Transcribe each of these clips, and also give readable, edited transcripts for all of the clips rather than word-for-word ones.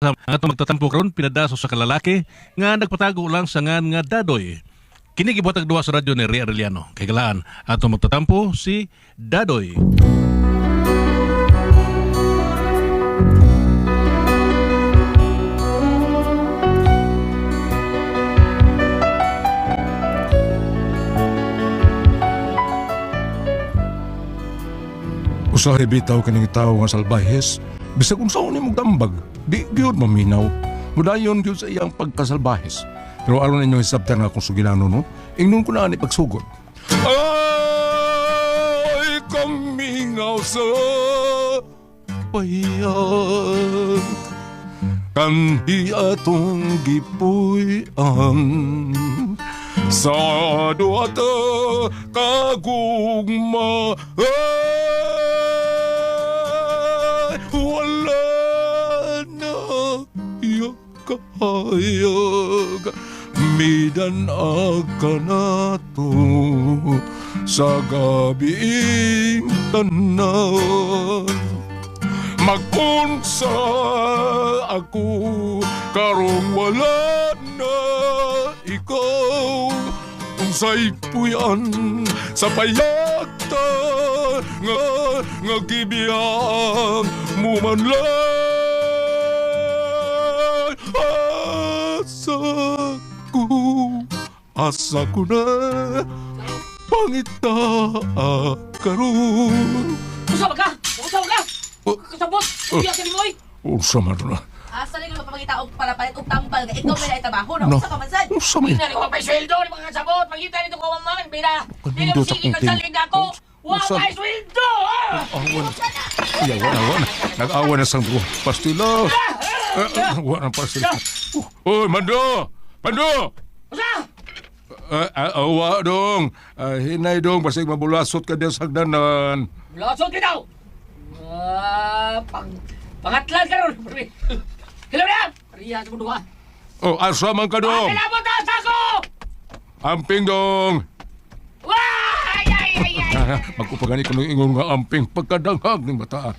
Ang atong magtatampo karon pinadaso sa kalalaki nga nagpatago lang sa ngan nga Dadoy. Kini gibuhatag duha sa radyo ni Ria Arellano. Kay galaan atong magtatampo si Dadoy. Usahay bitaw kining tawo nga salbahes, bisag unsaon nimong tambag, di gyud maminaw. Mudayon gyud sa iyang pagkasalbahes. Pero aron ninyo hisabtan nga akong sugilano no, ingnon ko na ani pagsugod. Ay, kamingaw sa payag, kanhi atong gipuy-an sa duha ta kagugma. Ay, wala na iya kahayag, midan ka na to sa gabiing tanan. Magunsa ako karong wala na ikaw, unsay puyan sa payagta nga nga gibiyang mo man lang. Asa ko, asa ko na pangita karon. Usa ba ka? Usa ba ka? Oh. Kasabot! Uya ka ni Moy! Unsa man na? Asa lang yung mapangita og para palit og tambal nga ikaw may naitabaho na No. usa ka man sad. Unsa man? Hindi na rin pa'y sweldo ni mga kasabot! Pangita nito ko ang mga bida! Hindi na Kanindot sige akong kang salig na ako! Wa Usa. pa'y sweldo! Ah! Awan. Iya, wala, wala. Nag-awan na sang pastila. Wala ng pastila. Uy, Mando! Mando! Usa! Awa dong. Hinay dong, basig mabulasot ka diyan sa hagdanan. Lasot bitaw! Ah, pangatlan ka ron! Hello na! Riya sa mundo ha! Oh, asa man ka dong? Kilabot na sa ako! Amping dong. Wah! Ay, ay, ay, ay! Magkupagani ko ng ingon nga amping pagkadanghag ng bata.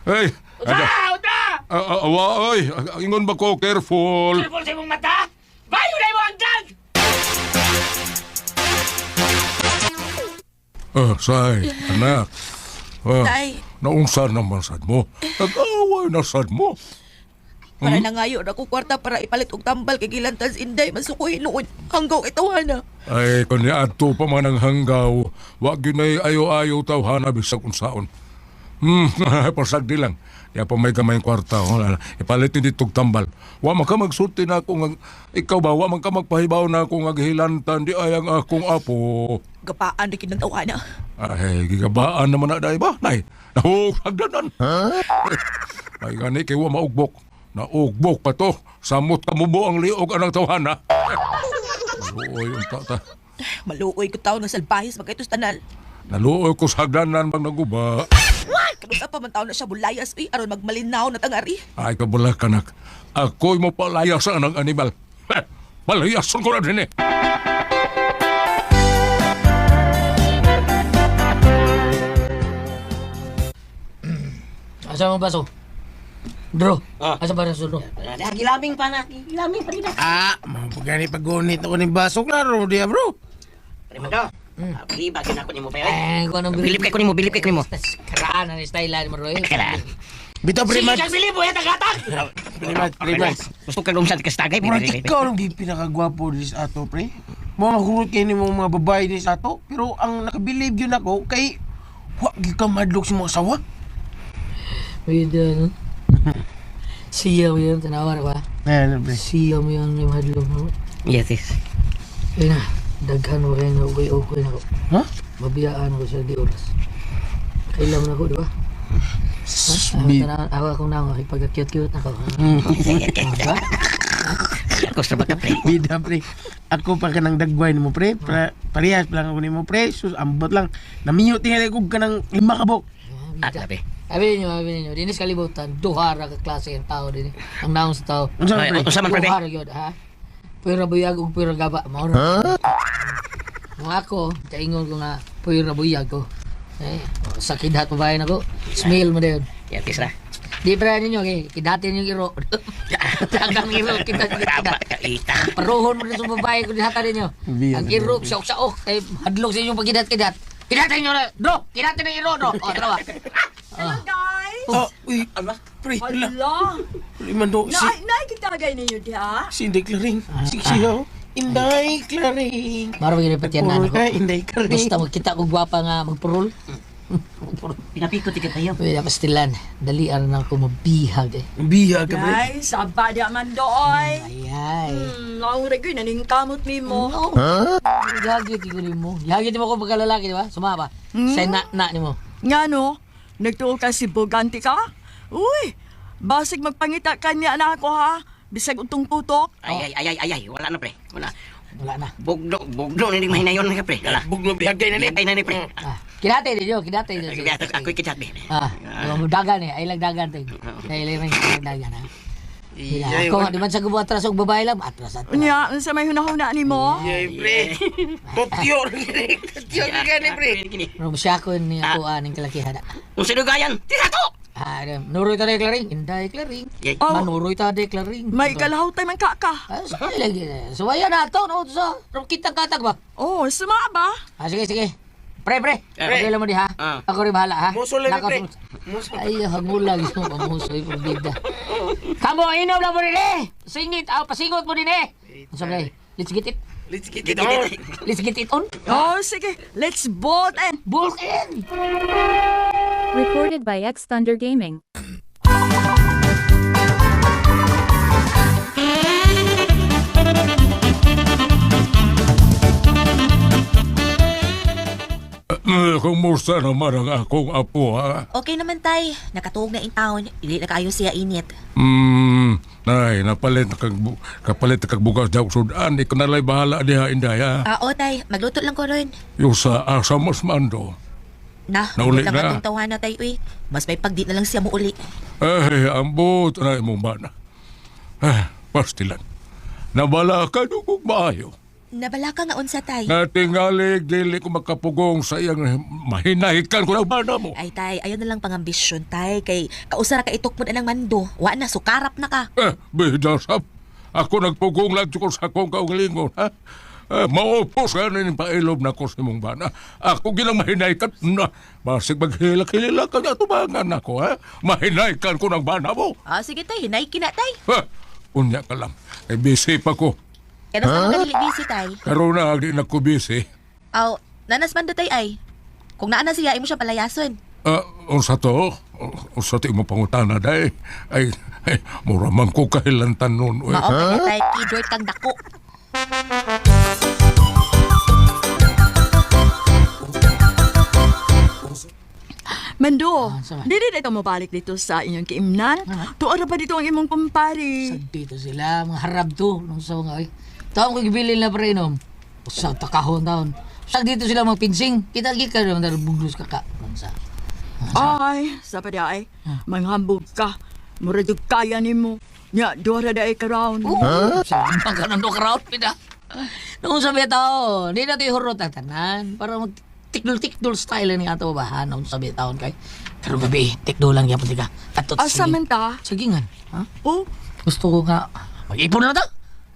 Ay, Usa! ada. Usa! Awa, oy. Ingon ba ko, careful. Careful sa imong mata! Bayo na imo ang dag! Ah, say, anak. Ah, Tay. Naunsa naman sad mo? Nag-away na sad mo. Para nangayo ra ko kwarta para ipalit og tambal kay gilantan sa Inday masukoy noon. Hanggaw kay tawhana. Ay, kung niadto pa man ang hanggaw, wag yun ay ayo-ayo tawhana bisag unsaon. Pasagdi lang. Di pa may gamay kwarta. Oh, lala. Ipalit ni ditog tambal. Wa man ka magsulti na ako nga, ikaw ba, wa man ka magpahibaw na ako nga gihilantan di ay ang akong apo. Gapaan ra kid ng tawhana. Ay, gigabaan naman na dahil ba? Nay, nahug, hagdanan. Ay, gani kay wa maugbok. Naugbok pa to. Samot ka mo ang liog anang tawhana. Maluoy unta ta. Maluoy ko taon nga salbahis magkaitos tanal. Naluoy ko sa hagdanan bang naguba. Kanusa pa man taon na siya bulayas uy aron magmalinaw na tangari. Ay, kabala kanak. Ako'y mo palayasan ang animal. Eh, palayasan ko na din eh. Asa mo baso? Bro, asa ba baso, bro? Gilaming pa na. Gilaming pa nila. Ah, mapagani pag-gunit ako ng baso, klaro diya bro. Remando. Bili ba ako nimo pa Eh, kung anong Bilib kay ko nimo, bilib kay ko nimo. Karaan ang style ni Roy. Karaan. Bitaw pre Sige mat. kang bilib, buhay tagatag! Pre mat, pre mat. Gusto kang umsan ka sa tagay. Murag ikaw lang di pinakagwapo di sa ato pre. Mga hurot kayo ni mga babae di sa ato, pero ang nakabilib yun ako kay wa gyud ka madlok sa mga asawa. Wait, ano? Siya mo yun, tanawa na ba? Ayan pre. Siya mo yun, yung hadlong mo. Yes. Ayun na, daghan mo kayo na okay-okay na ko. Ha? Mabiyaan ako sa di oras. Kailan mo na ako, di ba? Ha? Bi- Ako, ako akong nawa, pagka-cute-cute na ako. Ha? Ako sa baka pre. Bida pre. Ako pa kanang dagway nimo pre. Parehas pa lang ako nimo pre. Sus ambot lang. Naminyo tingali ko kanang lima ka buok. Ah, grabe. Abi ninyo, dinis kalibutan, duha ra ka klase ang tao din. Ang naong sa tao. Unsa man pre? Unsa man pre? Duha ra gyud, ha? Pwera buyag ug pwera gaba. Mao ra. Kung ako, kaingon ko nga, pwera buyag ko. Eh, sakit hat babae na ko. Smell mo din. Yes, ra. Di pa ninyo kay kidatin yung iro. Dagang iro kita Tama kita. ka ita. Paruhon mo na sa babae kung dihata ninyo. Ang iro saok-saok kay hadlok sa inyong pagkidat-kidat. Kidatin nyo na, do! Kidatin ang iro, do! O, tara ba? Hello guys. Oh, uy, pre, hala. Hala. Uli man do, si, Na naikitagay ninyo diha. si Inday Claring. Si siya, oh. Inday Claring. Maro gyud patiyan na Puro ako. ka, Inday Claring. Basta magkita kog gwapa nga magpurol. Magpurol. Pinapikot ka tayo. Uy, pastilan. Dalian na ako mabihag eh. Biya ka, pre. Ay, saba di man doy. Ay, ay. Laure gyud naning kamot nimo. No. Huh? Gagit ko nimo. Gagit mo ko pagkalalaki, di ba? Suma ba? Say na na nimo. Ngano? Nagtuo ka si Buganti ka? Uy, basig magpangita kanya na ako ha. Bisag utong tutok. Ay ay ay ay ay ay. Wala na pre. Wala. Wala na. Bugno, bugno ni mahinayon na ka pre. Wala. Bugno, bihagay na ni. Bihagay na ni pre. Ah, kinate ninyo, kinate ninyo. Sige. Ako'y kichat be. Ah, yung dagan eh, ay lang dagan ting. Ay lang lang dagan ha. Iyay, Ako nga, di man sa gubo atras og babae lang, atras atras. Unya, unsa may hunahuna nimo? Iyay, pre. Totyo, totyo ka gani, pre. Pero siya ko ni ako aning kalakihan. Kung sinugayan, tira to! Ah, nuroy ta deklaring, inday klaring. Yay. Oh. Manuroy ta deklaring. May kalahaw tay man ka ka. Ah, sige lagi. Suwaya na to, no sa kitang katag ba? Oh, suma ba? Ah, sige, sige. Pre, pre. Pre. Okay lang mo di ha. Ah. Ako rin bahala ha. Muso lang, pre. Muso. Ay, hangulag yung pamuso yung pambida. Kamo, inom na mo din eh. Singit, ah, pasingot mo din eh. Ano sabi? Let's get it. Let's get it on. Let's get it on. Oh, sige. Let's bolt and Bulk in. Recorded by X Thunder Gaming. Kumusta naman ang akong apo, ha? Okay naman tay, nakatuog na in town, dili na kaayo siya init. Nay, napalit na kag, kapalit na kagbukas daw sudan. Ikaw na la'y bahala diha, Inday, ha? Ah, o tay, magluto lang ko ron. Yung sa asa mas mando. Na, Nauli lang na. atong tawhana tay uy. Mas may pagdi na lang siya muuli. Eh, ambot na imong bana. Eh, pastilan. Nabala ka dugog maayo. Nabala ka nga unsa tay. Natingalig, dili ko makapugong sa iyang mahinahikan ko ng bana mo. Ay tay, ayaw na lang pangambisyon tay kay kausa ra ka itukmod anang mando. Wa na sukarap na ka. Eh, bidasap. Ako nagpugong lang ko sa akong kaugalingon, ha? Eh, maupos ka na pailob na ko sa imong bana. Ako ginang mahinaykan na. Basig maghilak-hilak ka na tubangan ako, ha? Mahinaykan ko ng bana mo. Ah, sige tay, hinay kina tay. Ha? Unya ka lang. Eh, busy pa ko. Kaya huh? ka dili busy tay. Karoon na, di na ko busy. Aw, nanas mando tay ay. Kung naa na siya imo siya palayason. Ah, unsa to? Unsa to imong pangutana, day? Ay, ay, mura man ko kahilantan nun. Uy. Mao ka na tay, kidort kang dako. Mando, Ah, sama. dili na ito mabalik dito sa inyong kiimnan. Tuo ra pa dito ang imong kumpare. Dito sila, mga harab to. Nung sa mga, ay. Taon ko gibilin na pre inom. Sa takahon taon. Sa dito sila mga pinsing. Kita kita naman dahil buglos ka ka. Nung sa. Ay, sa pa di ay. Manghambog ka. Mura jud kaya nimo. Nya, duha ra di ay ka round. Huh? Sa mga ganun do crowd pina. Noong sabi tao, hindi na ito hurot ang tanan. Para mag tikdol-tikdol style ni ato ba? Noong sabi taon kay. Pero gabi, tikdol lang yapon ka. Ato Asa man ta? Sagingan. Ha? Oh, Gusto ko nga, mag-ipon na ta.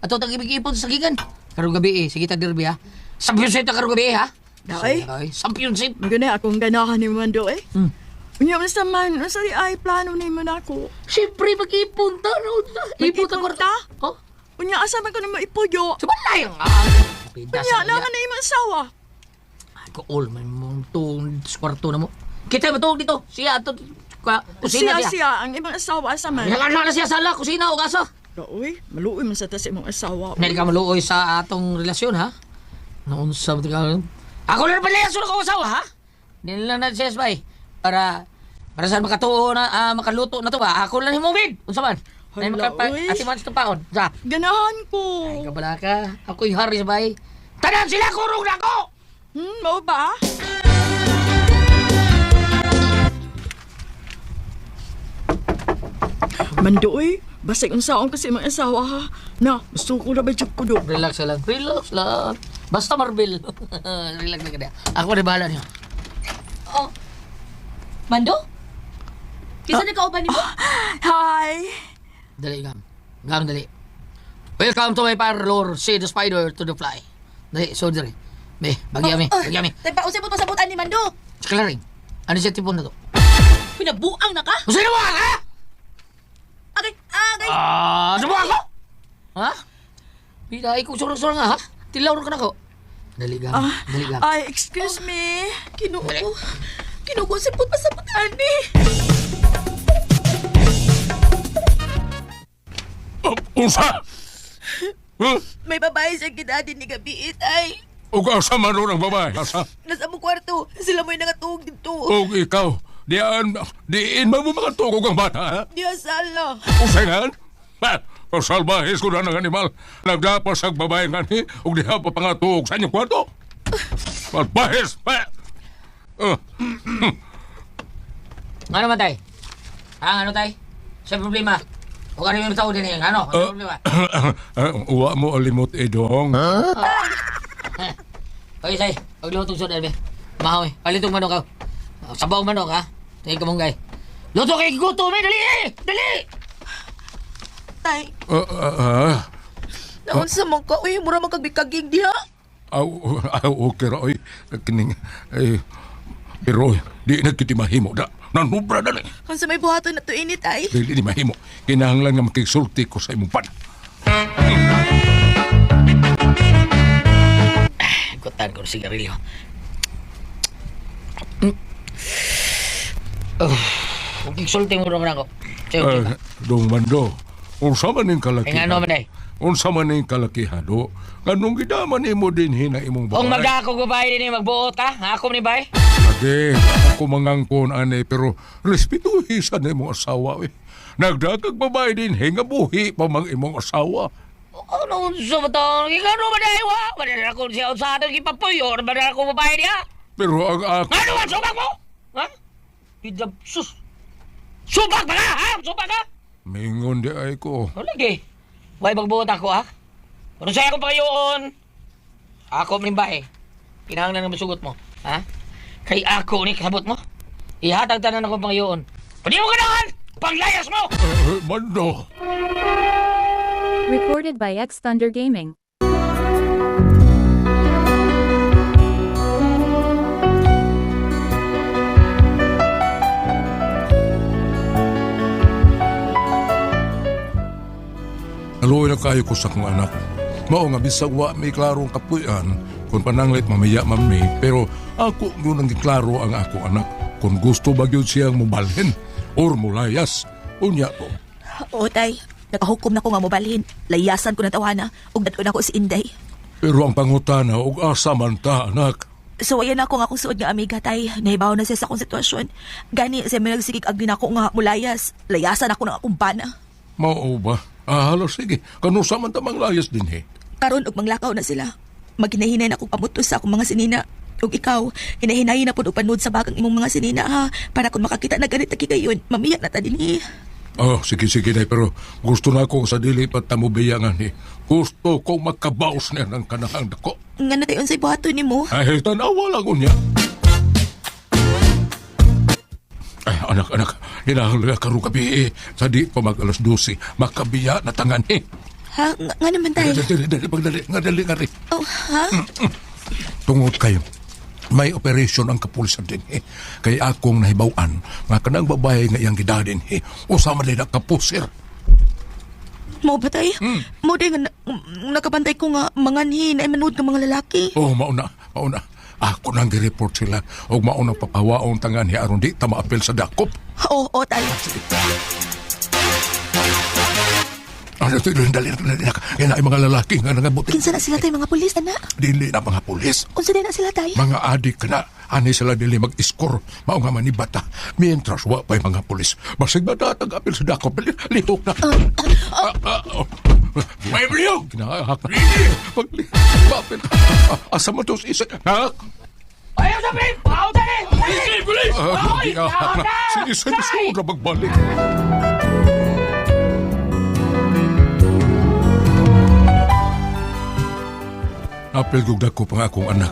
Ato tag ibig-ipon sa sagingan. Karong gabi eh, sige ta derby ha. Sampyonship ta karong gabi eh, ha. Dai. Ay, sampyonship. Maganda akong ganahan ni Mando eh. Hmm. Unya man sa man, unsa di ay plano nimo nako? Siyempre, mag-ipon ta. No? Ipon ta Mag-ipon kwarta. ta? Oh, Unya asa man ko nimo ipuyo? sa balay ang ah. Pida Unya sa na man na imong asawa. Ay, ko all man mong tuong sa kwarto na mo. Kita ba tuong dito? Siya ato ka kusina Siya siya. siya ang imong asawa asa man. Nagana na siya sala, kusina o asa. Uy, maluoy man sa ta sa imong asawa. Hindi ka maluoy sa atong relasyon ha. Noon sa ka. Ako lang pala yung ko asawa ha. Hindi lang na siya bay. Para para sa makatuo na makaluto na to ba? Ako lang himong Unsa man? Ay Hala, makapa uy. ati man sa paon. Sa. Ganahan ko. Ay kabala ka. Ako'y hari sa bay. Tanan sila kurong na ko. Mao ba? Mandoy, basig unsaon kasi imong asawa ha. Na, suko na ba jud ko do. Relax lang. Relax lang. Basta Marvel. Relax lang ka niya. Ako na bahala niyo. Oh. Mando? Kinsa na kauban nimo? Hi. Dali, Gam. Gam, dali. Welcome to my parlor. See the spider to the fly. Dali, so dali. Be, bagi kami, bagi kami. Tay pa usay mo pasabutan ni Mando. Sa ring. Ano siya tipon na to? Pinabuang na ka? Sino ba ha? Agay, agay. Ah, ano ba ako? Ha? Pila, ikaw surang-surang ha? Tilaw ka na ko. Dali, Gam. Dali, Gam. Ay, excuse me. Kinuko. Kinuko sa put pasabutan ni. Oh, unsa? Huh? May babae sa gidadi ni gabi tay. Ug asa man ron ang babae? Asa? Nasa among kwarto, sila mo'y nangatug dito. Ug ikaw, dian, diin man mo makatugog ang bata, ha? Diya sala. Usay nga? Ha? Pasalbahis ko na ng animal. Nagdapas ang babae nga ni, ug diha pa pangatuog sa inyong kwarto. Salbahis! Ha? Ano man, tay? Ah, ano, tay? Sa problema? Huwag ano yung tao din eh. Ano? Ano problema? Uwa mo alimot idong. Okay, say. Pagluto sa dalbe. Mahaw eh. Palitong manok ka. Sabaw manok ha. Tingin ka mong gay. Luto kay gutom eh. Dali eh! Dali! Tay, Ah, naunsa man ka? Uy, mura man kag bikagig diha. Aw, aw, okay ra oy. Kining eh pero di na kiti mahimo da. Nanubra na ni. Unsa may buhaton na to ini, tay? Dili ni mahimo. Kinahanglan nga makigsulti ko sa imong pan. Kutan ko ng sigarilyo. Oh, sulti mo naman ako. Sa'yo, Eh, dong mando. Unsa man ning Ay, kalakihan? nga naman eh. Unsa man ning kalakihan do? Nganong gidaman nimo dinhi na imong Kung babae? magdako ko bahay din eh, magbuot ha? Ako ni bay? Lagi, ako mangangkon ane pero respetuhi sa imong asawa eh. Nagdagag babae dinhi nga buhi pa mang imong asawa. Ano unsa ba to? Ikaw ba dahil wa? Madala ko siya sa atin ipapuyo. Madala ko babae niya. Pero ang ako Ano ba? Subak mo? Ha? Pidab, sus. Subak ba ka? Ha? Subak ka? mingon di ay ko. O lagi. Way magbuot ako ha? Ano sa'yo akong pakayoon? Ako ni bae. Kinahanglan ng masugot mo. Ha? Kay ako ni kasabot mo. Ihatag tanan akong pangayoon. Pwede mo ganahan! Panglayas mo! Eh, Mando. Recorded by X Thunder Gaming. Naluoy na kayo ko sa akong anak. Mao nga bisag wa may klarong kapuyan kung pananglit mamaya man mi, pero ako yun ang giklaro ang ako anak. Kung gusto ba gyud siyang mubalhin or mulayas, unya ko. Oo, tay. Nakahukom na ko nga mobalhin. Layasan ko na tawana ug dadon ako si Inday. Pero ang pangutana og asa man ta anak. So ayan ako nga akong suod nga amiga tay. Nahibaw na siya sa akong sitwasyon. Gani siya may nagsigig agni na ako nga mulayas. Layasan ako ng akong bana. Mao ba? Ah, hala, sige. Kanusa man ta manglayas din eh. Karon og manglakaw na sila. Maghinahinay na akong pamutos sa akong mga sinina. Ug ikaw, hinahinayin na pud og panood sa bagang imong mga sinina ha. Para kung makakita na ganit kayon, mamiya na ta dinhi. Oh, sige, sige, day, pero gusto na ako sa dili pa tamubiya nga ni. Gusto ko makabaos niya ng kanahang dako. Nga na tayo unsay buhaton nimo? Ay, tanawa lang unya. Ay, anak, anak, kinahanglan ka karong gabi eh. Sa di pa mag alas 12, makabiya na tangan eh. Ha? Nga naman tay. Dali, dali, dali, pagdali, nga dali, nga dali. Oh, ha? Tungod kayo, may operation ang kapulisan din eh. Kay akong nahibawan, nga kanang babae nga iyang gidadin eh. Usama din ang kapusir. Mo ba tay? Mo day nga nakabantay ko nga manganhi na manood ng mga lalaki. Oh, mauna, mauna. Ako nang gireport sila og mauna papawaon tangan hi aron di ta maapil sa dakop. Oo, oh, tay. Ano ito, dali, dali, dali, Yan ay mga lalaki nga nangabuti. Kinsa na sila tay mga pulis ana? Dili na mga pulis. Unsa day na sila tay? Mga adik na. Ani sila dili mag-iskor. Mao nga manibata. Mientras wa pa'y mga pulis. Basig ba datag apil sa dakop. Lihok na. Ah, oh. May bliyo! Kinahak na. Pagli. Papil. Asa mo to isa? Ha? Ayaw sa pre! Ayaw dali! Dali! Ah, giahak na. Si isa ni na magbalik. Apil gugdag ko pa nga akong anak.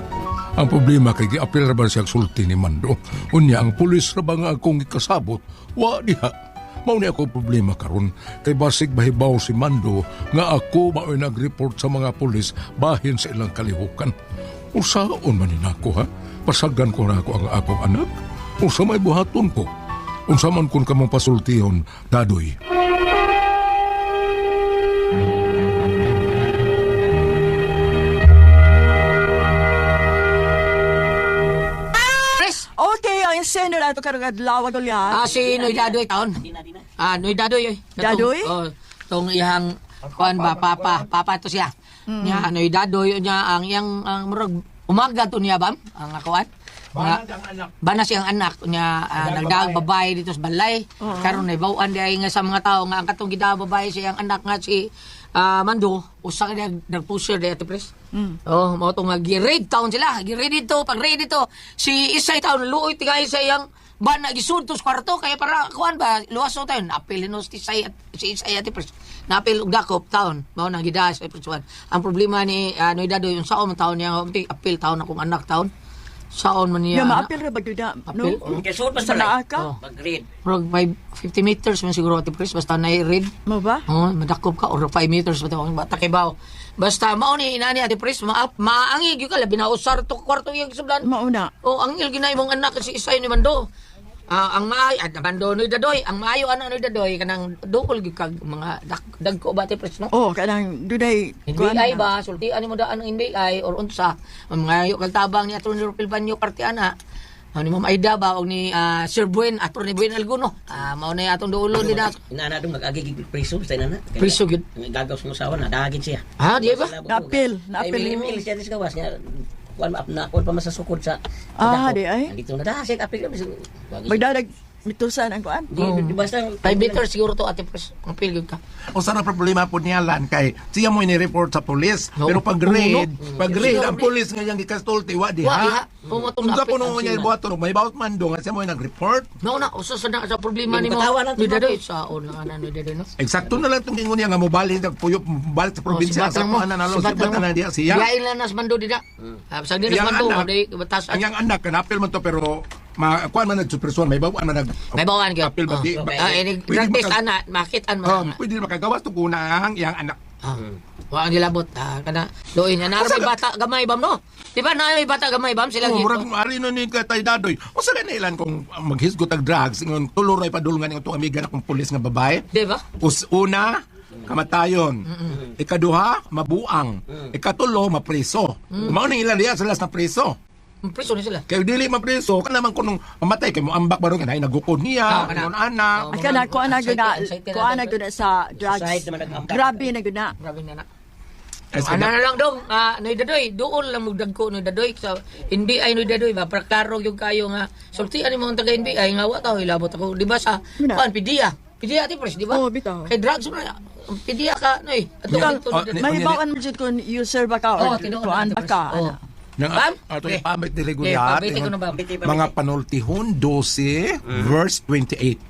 Ang problema kay giapil ra ba siya sulti ni Mando. Unya ang pulis ra ba nga akong gikasabot? Wa diha. Mao ni ako problema karon kay basig mahibaw si Mando nga ako mao'y nag-report sa mga pulis bahin sa ilang kalihukan. Usaon man ni nako ha? Pasagan ko na ako ang akong anak. Unsa may buhaton ko? Unsa man kun kamong pasultihon, Dadoy? Pres! Okay, ang sender ato karong adlaw Goliath. Ah, si Noy Dadoy taon. Ah, Noy Dadoy oy. Katong- Dadoy? Oh, tong iyang kuan ba papa, papa to siya. Nya Noy Dadoy nya ang iyang ang murag umaga to niya bam ang akuan. Nga, bana siyang anak niya nagdaag babae dito sa balay. Karon nahibaw-an diay nga sa mga tao nga ang katong gidaag babae siyang anak nga si Mando usa ka niya nagpusher diay ato pres. Oh, mao to nga gi-raid taon sila. Gi-raid dito, pag raid dito si Isay taon luoy tingay sa iyang bana gisud to sa kwarto kaya para kuan ba luwas tayo napil hinos si Isay at si Isay ati pres. Napil og dakop taon mao nang gidaas sa pres. Ang problema ni Noy Dadoy yung saon man taon niya apil taon akong anak taon. Saon man niya. Ya anak. maapil ra ba gyud na, no? Apil? Kay sud pa Sa sa naa ka? Oh. Mag-read. Murag 50 meters man siguro ati pres basta na-read. Mo ba? Oh, madakop ka or 5 meters basta ang bata kay baw. Basta mao ni inani ati pres maangig gyud ka labi na usar to kwarto iyang gisudlan. Mao na. Oh, ang il ginay mong anak si Isay ni Mando. Ah, ang maayo at Mando ni Dadoy, ang maayo ana ni Dadoy kanang duol gyud kag mga dagko ba ati pres no? Oh, kanang dunay kuan NBI na. ba sultian nimo daan ang NBI or unsa ang mga kag tabang ni Atty. Rupil Banyo parte ana. Ano ni Ma'am Aida ba og ni Sir Buen Atty. Buen Alguno. Ah, mao na atong duolon din na. Inana dong mag-agi gid preso sa inana. Preso gid. Gagaw sa usawa na dagin siya. Ah, di ba? Naapil, naapil Ay, nimo. mil siya sa gawas niya. Kuan maap na kuan pa masasukod sa Ah, sa dako. di ay. Andito na da siya apil. Magdadag mitusan ang kuan. Di di basta 5 meters siguro to ate pres. Ang pil gyud ka. Usa na problema po niya lan kay siya mo ini-report sa pulis. No. Pero pag raid, Umuno. pag raid ang pulis nga yang gikastulti wa diha. Wa diha. Pumutong Unsa napit kuno ang niya sina. buhaton may bawat man do nga siya mo nag-report. No na usa sa na sa problema Hindi nimo. katawa lang Ni to, Dadoy saon lang ana ni Dadoy no. Eksakto na lang itong ingon niya nga mobalhin nagpuyo balik sa probinsya Oh, sa mo. kuan na nalo Sibat sibat lang na mo. diha siya. Biyain lang nas mando dida. Ah, sa dina Iyang mando anak, di batas. Ang iyang anak kanapil man to pero ma kuan man nagsupersuan may bawaan man nag May bawaan gyud. Apil ba di? Oh. Ah, ini Pwede drug test maka- ana, makitaan mo. Um, pwede makagawas to kuna ang iyang anak. Ah, wa ang gilabot. Ah, kana luoy niya nara may bata gamay bam no. Di ba na may bata gamay bam sila Oh, gito. murag ari no ni katay dadoy. Usa ka ilan kung maghisgot og drugs ingon tulo ra ipadulngan ingon tong amiga na kong pulis nga babae. Di ba? Us una, kamatayon. Ikaduha, mabuang. Ikatulo, mapriso. Mao ning ilan diha sila sa preso. Preso ni sila. Kay dili mapriso, kana man kunong mamatay kay moambak ba ron kay nagukod niya, Ah, kana. ingon ana. Oh. Ay, kana kuan na gyud na, Anxiety na kuan na gyud na sa drugs. Suicide naman nag-ambak. Grabe na gyud na. Grabe na na. Ay, Ano na lang dong, Noy Dadoy, doon lang mugdagko Noy Dadoy sa NBI Noy Dadoy ba para klaro gyud kayo nga sultian nimo ang taga NBI nga wa ta hilabot ako di ba sa Muna. kuan PDEA. PDEA ti pres di ba? Oo, bitaw. Kay drugs man PDEA ka Noy. Ato Yeah. dito, Oh, Noy Dadoy. Mahibawan mo jud kung user ba ka Oh, or tinuod kuan na, ba ka. Oh. ana. Nang Bam? ato Okay. ipamit dili Okay, gulyat. pabiti ko na, bam. Mga panultihon 12 verse 28.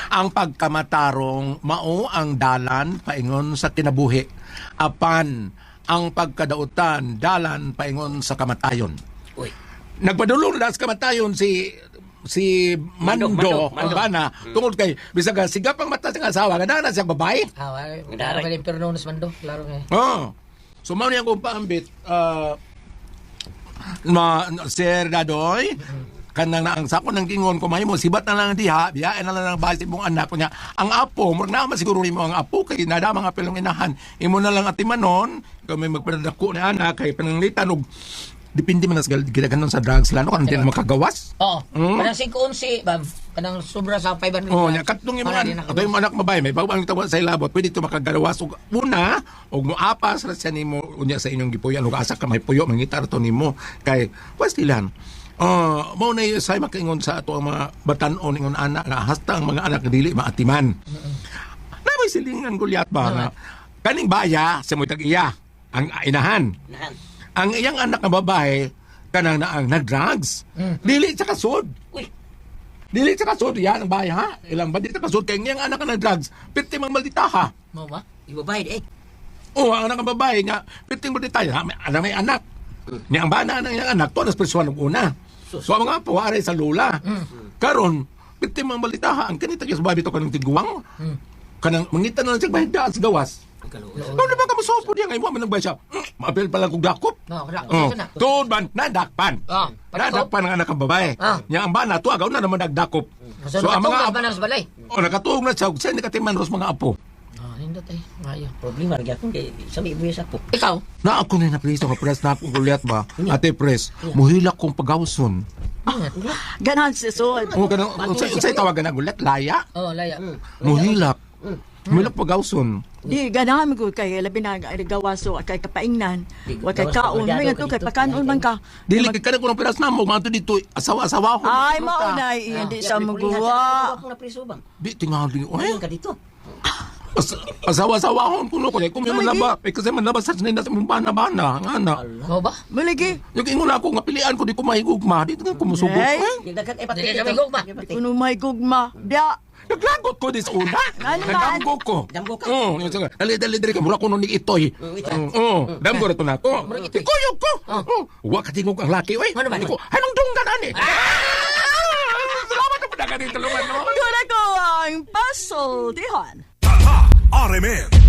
Ang pagkamatarong mao ang dalan paingon sa kinabuhi. Apan ang pagkadautan dalan paingon sa kamatayon. Uy. Nagpadulong na sa kamatayon si si Mando, Mando, Mando, ang bana tungod kay bisag siga pang mata sa asawa nga na siyang babae. Ah, wala. Daray. Wala imperno nas mando, klaro nga. Oh. So mao niya akong paambit ma Sir Dadoy kanang naang sako ng gingon ko mahimo sibat na lang diha biyaen na lang ang bahay sa imong anak kunya ang apo murag naa man siguro nimo ang apo kay nadama nga pilong inahan imo na lang atimanon kay may magpadako ni anak kay pananglitan og depende man sa gidaghanon sa drugs lano kan di na makagawas. Oo. Mm. Kanang 5.11 bam, kanang sobra sa 500. Oh, nya katong imong Wala, di anak, na katong imong anak mabay, may bago ang tawa sa ilabot, pwede to makagawas og una og moapas ra siya nimo unya sa inyong gipuyo og asa ka may puyo mangita ra to nimo kay was dilan. Oh, mao na say makaingon sa ato ang mga batan-on ingon anak nga hasta ang mga anak dili maatiman. Na may silingan gulyat ba nga kaning baya sa mo'y tag-iya ang inahan. Nahan. Ang iyang anak nga babae kanang naang nag-drugs. Dili sa kasod. Uy. Dili sa kasod yan ang bahay ha. Ilang ba dili sa kasod kay ngayang anak ka ng drugs, pirti mang maldita ha. Mo ba? Ibabayad eh. Oo, ang anak ng babae nga, pirti maldita ha, may, anak may anak. Niya ang bana ng iyang anak to nas prisuhan og una. So ang mga apo aray sa lula. Karon piti mga balita ha, ang kanita gyud sa babi to kanang tiguang. Kanang mangita na lang siya bahigdaan sa gawas. Ano ba ka musupo niya ngayon man nagbay siya. Maapil pa lang kog dakop. No, dakop Oh, siya na. tuod man nadakpan. Ah, padakop. Nadakpan ang anak ang babae. Ah. Nya ang bana tuagaw na naman nagdakop. So, ang mga nakatungag ba na sa balay? Oh, nakatuog na siya og siya nakatiman ros mga apo. Ah, nindot ay. Ayo. Problema ra gyapon kay sa may ibuya sa po. Ikaw? Na ako na napriso nga pres na akong gulyat ba? Ate pres, muhilak kong pagawson. Ganahan si Sod. O kanang unsay tawagan na gulyat laya? Oh, laya. Muhilak. Muhilak pagawson. Di ganahan mo kay labi na gawaso kay kapaingnan. Wa kay kaon, may ngadto kay pakanon man ka. Dili kay kanang kunong piras na mo ngadto dito asawa-asawa ko. Ay mao na hindi sa muguwa. Ako na priso ba? Di tingali oy. Ayun ka dito. Asawa-asawahon kuno ko kung may manlaba, eh, kasi manlaba sa sinina sa mong bana-bana, nga na. Mo ba? Muligi. Yung ingon ako nga pilian ko di ko mahigugma, di ko kumusugot. Ay. Eh, Yung daghan ay pati. Dili kami gugma. Kuno may gugma. Diya. Naglagot ko dis una. Ano man? Nagdamgo ko. Damgo ka. Oo, yung sabi, dali dali dali ka mura ko ni itoy. Oo, damgo ra to na ako. Ikuyog ko. Oo, wa ka tingog ang laki oy. Ano ba? Ko, anong dunggan ani? Salamat na padagan tulungan no. Kuna ko ang pasultihan. RMN.